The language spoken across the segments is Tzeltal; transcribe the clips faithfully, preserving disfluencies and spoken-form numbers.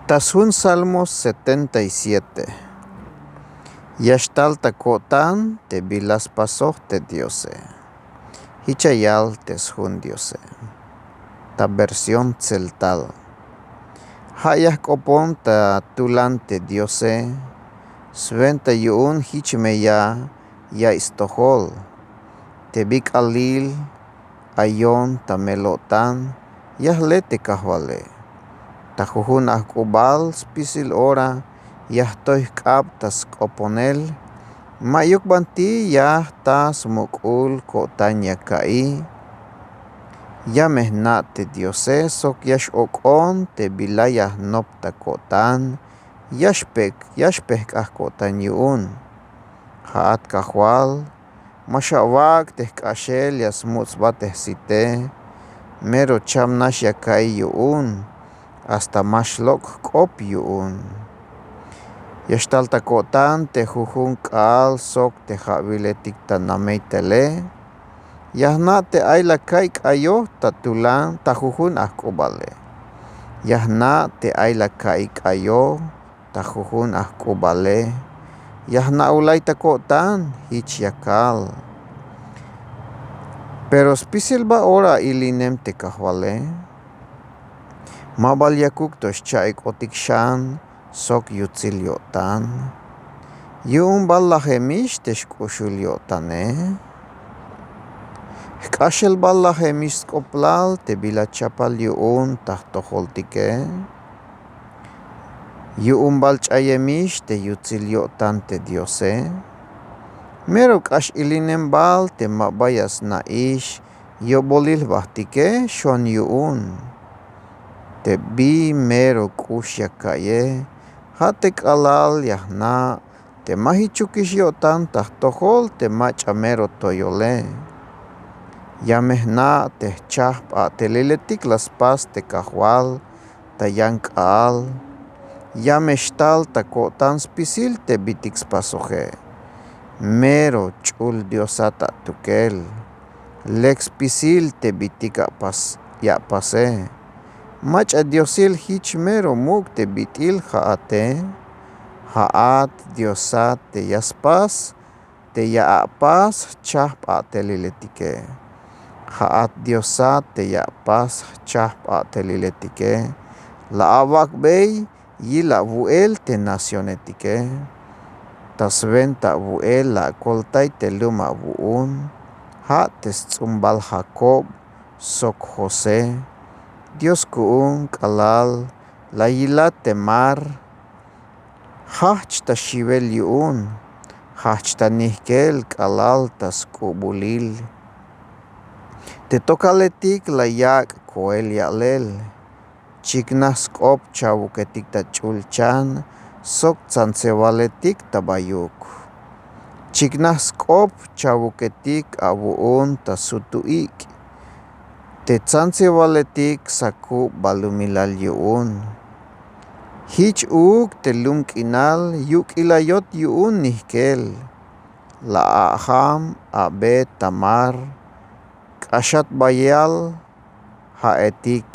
Ta sjun salmo setenta y siete. Ya xtal ta ko'tan te bila spasoj te diose. Jich ya yal te sjun diose ta versión tseltal. Ja' ya jk'opon ta tulan te diose, swenta yu'un jich me ya ya'iy stojol. Te bik'alil ayon ta mel-o'tan ya jle te kajwale. Ta jujun ajk'ubal spisil ora ya jtoy jk'ab ta sk'oponel. Ma'yuk banti ya jta smuk'ul ko'tan ya ka'iy. Ya me jna' te diose sok ya x'ok'on te bila ya jnop ta ko'tan. Ya xpejk'aj ko'tan yu'un. Ja'at kajwal, ma xawak' te jk'axel ya smuts' sba te jsite. Mero cham nax ya ka'iy yu'un. Hasta ma xlok' jk'op yu'un. Ya xtal ta ko'tan te jujun k'aal sok te ja'wiletik ta namey tele. Ya jna' te ay la ka'iy k'ayoj ta tulan ta jujun ajk'ubale. Ya jna' te ay la ka'iy k'ayoj ta jujun ajk'ubale. Ya jna'ulay ta ko'tan jich ya kal. Pero spisil ba ora ilinem te kajwale. Ma bal yakuk to xcha'ik'otik xan sok yutsil yo'tan. Yu'un bal lajemix te xk'uxul yo'tane. Jk'axel bal lajemix sk'oplal te bila chapal yu'un ta jtojoltike. Yu'un bal ch'ayemix te yutsil yo'tan te diose. Mero k'ax ilinem bal te ma ba ya sna'ix yo'bolil jbajtike xon yu'un. Te bi mero k'ux ya ka'iye. Ja' te k'alal ya jna' te ma jichukix yo'tan ta jtojol te mach'a mero toyole. Ya me jna' te jchajp a'teliletik la spas te kajwal ta yan k'aal. Ya me xtal ta ko'tan spisil te bitik spasoje. Mero ch'ul diosat atukel. Lek spisil te bitik ya apase. Mach'a diosil jich mero muk' te bit'il ja'ate. Ja'at diosat te ya spas te ya apas jchajp a'teliletike. Ja'at diosat te ya apas jchajp a'teliletike. La awak'bey yil awu'el te nacionetike. Ta swenta awu'el la akoltay te lum awu'un. Ja' te sts'umbal jakob sok josé. Dios ku'un k'alal la yilat te mar. Jajch ta xiwel yu'un. Jajch ta nijk'el k'alal ta sk'ubulil. Te tokaletik la yak' koel ya'lel. Chiknaj sk'op chawuketik ta ch'ulchan sok tsantsewaletik ta bayuk. Chiknaj sk'op chawuketik awu'un ta sutu ik'. Te tsantsewaletik sakub balumilal yu'un. Jich uuk te lum k'inal yuk'ilayot yu'un nijk'el. La a'jam abe ta mar. K'axat bayal ja'etik.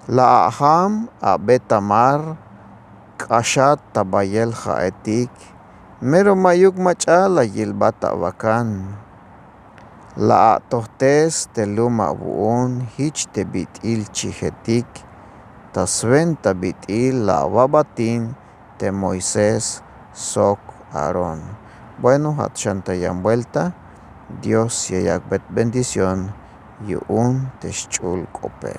La a'jam abe ta mar. K'axat ta bayel ja'etik. Mero ma'yuk mach'a la yilbat awakan. La atojtes te lum awu'un jich te bit'il chijetik. Ta swenta bit'il la awabatin te moisés sok aarón. Bueno, ja'at xan ta yan buelta. Dios ya yak'bey bendición yu'un te xch'ul k'ope.